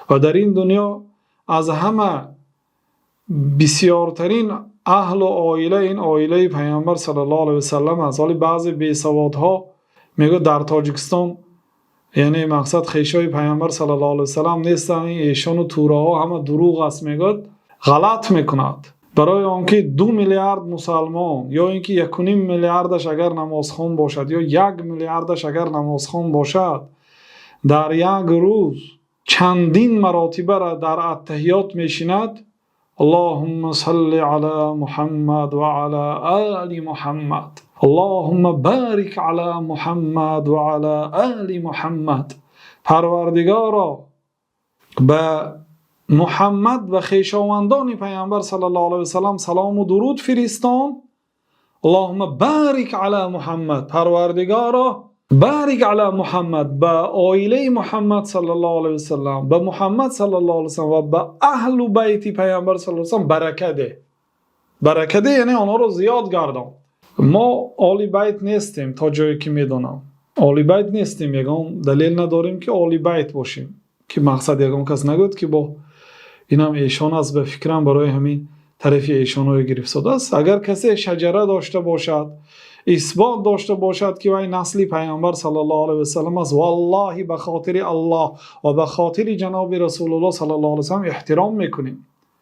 Ва дар ин дунё аз ҳама бисёртарин аҳлу оила ин оилаи Паёмбар саллаллоҳу алайҳи васаллам аст. Ҳоло баъзе бесаводҳо мегӯянд, дар Тоҷикистон, яъне мақсад, хешони Паёмбар саллаллоҳу алайҳи васаллам нестанд, ин эшон ва тӯраҳо ҳама дурӯғ аст, мегӯяд, ғалат мекунад. Барои онки 2 миллиард мусулмон ё инки 1.5 миллиардаш агар намозхон бошад ё 1 миллиардаш агар намозхон бошад, дар як рӯз чандин маротиба дар аттаҳиёт менишинад: Аллоҳумма салли ало Муҳаммад ва ало оли Муҳаммад. Аллоҳумма борик ало Муҳаммад ва ало оли Муҳаммад. Парвардигоро, ба Муҳаммад ва хешовандони Паёмбар саллаллоҳу алайҳи васаллам салом ва дуруд фиристон. Аллоҳумма борик ало Муҳаммад. Парвардигоро, борик ало Муҳаммад, ба оилаи Муҳаммад саллаллоҳу алайҳи васаллам, ба Муҳаммад саллаллоҳу алайҳи васаллам ва ба аҳлу байти Паёмбар саллаллоҳу алайҳи васаллам баракат деҳ. Баракат деҳ, яъне онҳоро зиёд гардон. Мо оли байт нестем, то ҷое ки медонам. Оли байт нестем, ягон далел надорем, ки оли байт бошем. Ки мақсад, ягон кас нагӯяд, ки бо инам эшон аст, ба фикрам барои ҳамин тарафи эшонҳое гирифтааст. Агар касе шаҷара дошта бошад, исбот дошта бошад, ки вай насли Паёмбар саллаллоҳу алайҳи васаллам аст, валлоҳи, ба хотири Аллоҳ ва ба хотири ҷаноби Расулуллоҳ саллаллоҳу алайҳи васаллам эҳтиром мекунем.